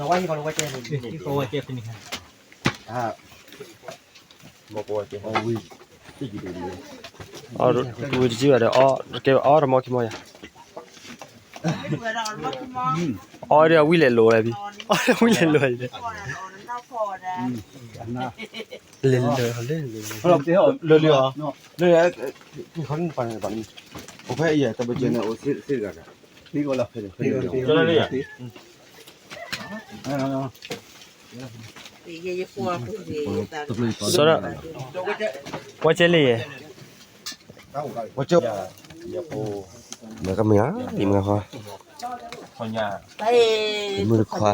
ဝံၤတကံဘၣ်ဒီး အီၣ်တမီခံမီယၤ, အီၣ်ဒီးဝံၤလဲၤလိၤဝဲဖံ, အီၣ်ဒီးဝံၤလဲၤလိၤဝဲ, လဲၤလိၤလဲၤလိၤ, လၢ ခီနပၤန့ၣ်ပၤန့ၣ်, အိၣ်ဖဲအံၤတဘကဲန့ၣ် အိၣ်သ့တဂၤဒီး, သ့ကီးလီၤဖဲန့ၣ်, စီၤဒၣ်, ဝဲကဲလံယဲ, ဝဲကဲ, မ့ၢ်ကမ့ၢ်ဧါ, ယမ့ၢ်ခွါ,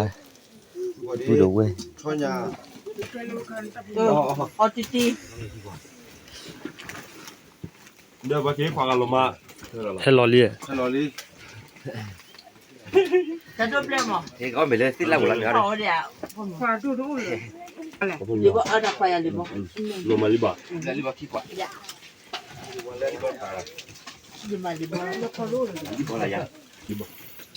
ပုၢ်ဒီးဝဲၢ်, အီတံတံ ဟဲလီၤလံ, ဟဲလီၤလံ, တၢ်ဒိၣ်ဘျဲၣ်မး, ဟဲကီမ့ၢ်လၢသ့ၣ်လၢ်ဝူၤလၢမ့ၢ်, လံဘီအီၣ်တၢ်ခွါယၤလံဘီ, လီၤမၤလံဘီ, လံဘီခံခွါ, လံဘီ,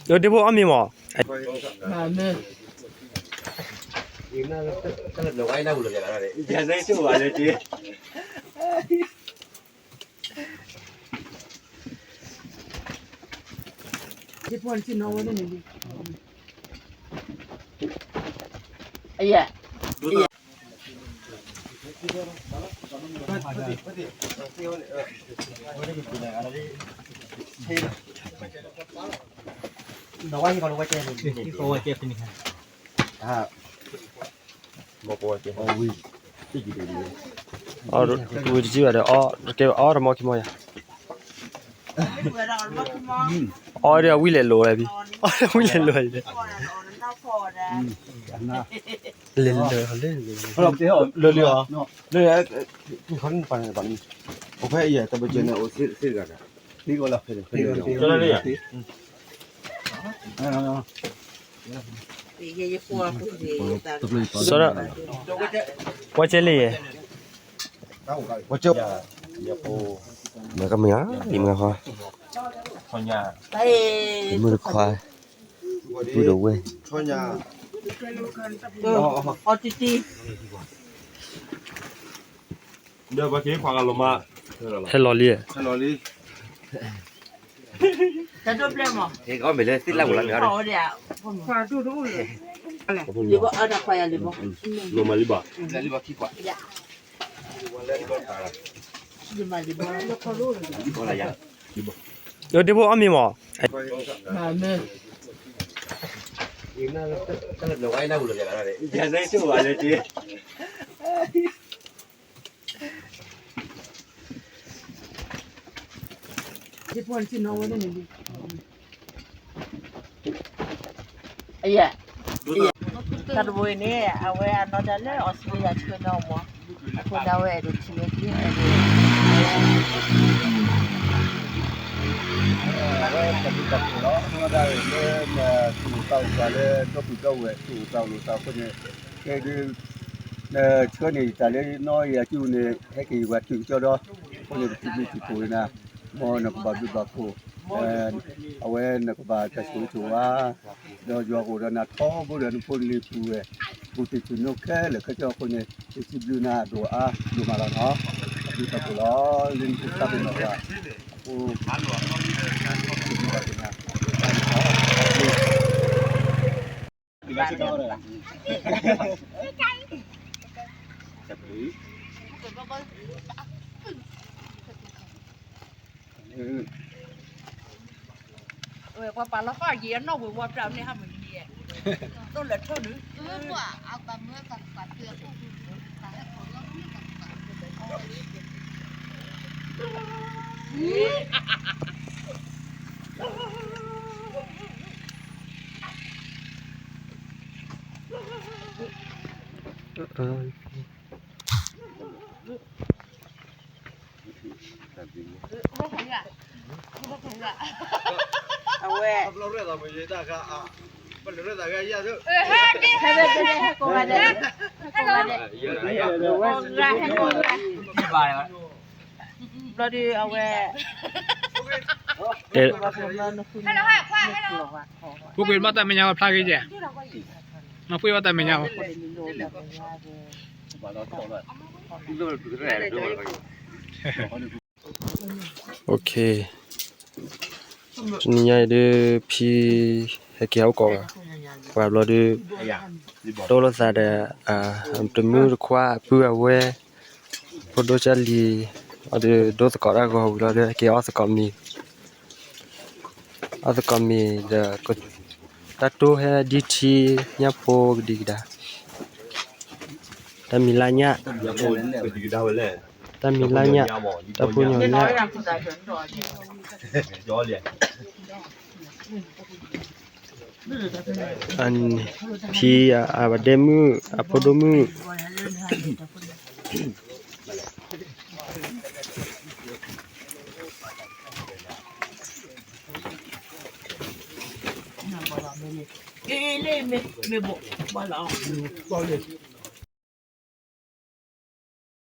ဒ့ဖိအီၣ်မ့ၤမး, တၢ်လၢဝဲလၢဝူၤလၢမ့ၢ်, ဝံၤတကံဘၣ်ဒီး အီၣ်တမီခံမီယၤ, အီၣ်ဒီးဝံၤလဲၤလိၤဝဲဖံ, အီၣ်ဒီးဝံၤလဲၤလိၤဝဲ, လဲၤလိၤလဲၤလိၤ, လၢ လၢ ခီနပၤန့ၣ်ပၤန့ၣ်, အိၣ်ဖဲအံၤတဘကဲန့ၣ် အိၣ်သ့တဂၤဒီး, သ့ကီးလီၤဖဲန့ၣ်, စီၤဒၣ်, ဝဲကဲလံယဲ, မ့ၢ်ကမ့ၢ်ဧါ, ယမ့ၢ်ခွါ, မ့ၢ်တခွါ, ပုၢ်ဒီးဝဲၢ်, အီတံတံ ဟဲလီၤလံ, ဟဲလီၤလံ, တၢ်ဒိၣ်ဘျဲၣ်မး, ဟဲကီမ့ၢ်လၢသ့ၣ်လၢ်ဝူၤလၢမ့ၢ်, လံဘီအီၣ်တၢ်ခွါယၤလံဘီ, လီၤမၤလံဘီ, ဒ့ဖိအီၣ်မ့ၤမး, တၢ်တဘိအံၤန့ၣ် အဝဲအနီၢ်ဒၣ်လၢအီစထြ့လယါဆှၢန့ၢ်အီၤမး, အဃိဒၣ်ဝဲအဲၣ်ဒိးထံၣ်ဝဲသ့, အဝဲတၢ်ဘျုးတၢ်ဖှိၣ်လီၤ, အနီၢ်ဒၣ်လၢနသူၣ်အိၣ်သးအိၣ်ပှၤလၢဒီပုၢ်ဒီဝဲၢ်သူၣ်အိၣ်သးအိၣ်လိာ်သးအဃိန့ၣ်, ကဲဒုး နဆှၢန့ၢ်ယတၢ်လၢနီၢ်ယၤကၠူန့ၣ် ဟဲက့ၤယပှၤတုၤကစီဒီ, အဃိန့ၣ် ပစံးဘျုးစံးဖှိၣ်ဝဲနၤ, မ်နကဘၣ်ဘျုးဘၣ်ဖှိၣ်, အဝဲနကဘၣ်တၢ်ဆိၣ်ဂ့ၤဆိၣ်ဝါ, ဒီးယွၤကအိၣ်ဒီးနၤထီဘိဒီးနဖိနလံၤပုၢ်ဝဲၢ်, ဘူၣ်သ့ၣ်ထူၣ်နိခဲလၢာ်ခဲဆ့အဃိန့ၣ် ယစံးဘျုးနၤဒိၣ်အါဒိၣ်မးလီၤနီၤ, တၢ်ဘျုးတၢ်ဖှိၣ်လီၤ, လၢနကစၢ်ပနီၣ်ဘၣ်, အဃိ ဝဲပှၤပာ်လီၤဃီယံၤအနီၢ်ဝဲဝီပြးန့ၣ်ဟးမုၢ်နံၤ, သိလၢာ်ထိၣ်နုာ် အဝဲ ဟဲကိးဂၤဒဲး, ဟဲကိးဂၤဒဲး, ဟဲကိးဂၤဒဲး, ဟဲကိးဂၤဒဲး, ဟဲကိးဂၤဒဲး, ဘျီဒီးအဝဲ တဲ ပူၤကွံာ်ဘၣ်တၢ်မဲာ်ညါဝဲဖျါဂ့ၤကဲ, မၤပှ့ၤဘၣ်တၢ်မဲာ်ညါဝဲ, တနံၤညါအံၤဒုး ဖံ ဟဲက့ၤဟဲအိၣ်ကိးဂၤ, ပှၤဘျီဒုး တိၢ်လိာ်သးဒီး တမုၢ်တခွါအပုၢ်အဝဲၢ်, ဖိဒိၣ်ကၢ်လံၤ, အီၤဒုးဒိသကိးတၢ်ဂီၤဝံၤလီၤဒီး ဟဲက့ၤအီၣ်သကိးမ့ၤ, အီၣ်သကိးမ့ၤဒီး တၢ်တိၢ်ဟဲဒ်ထံညၣ်ဖိကဒံကဒါ, တၢ်မံၤလၢ်ညၣ်, တၢ်မံၤလၢ်ညၣ်, တၢ်ဖိညိၣ်ညၣ် ဖံအဝဲဒဲမုၣ် အဖိဒိၣ်မုၣ်, လၢမ့ၢ်ဘၣ်လီၤ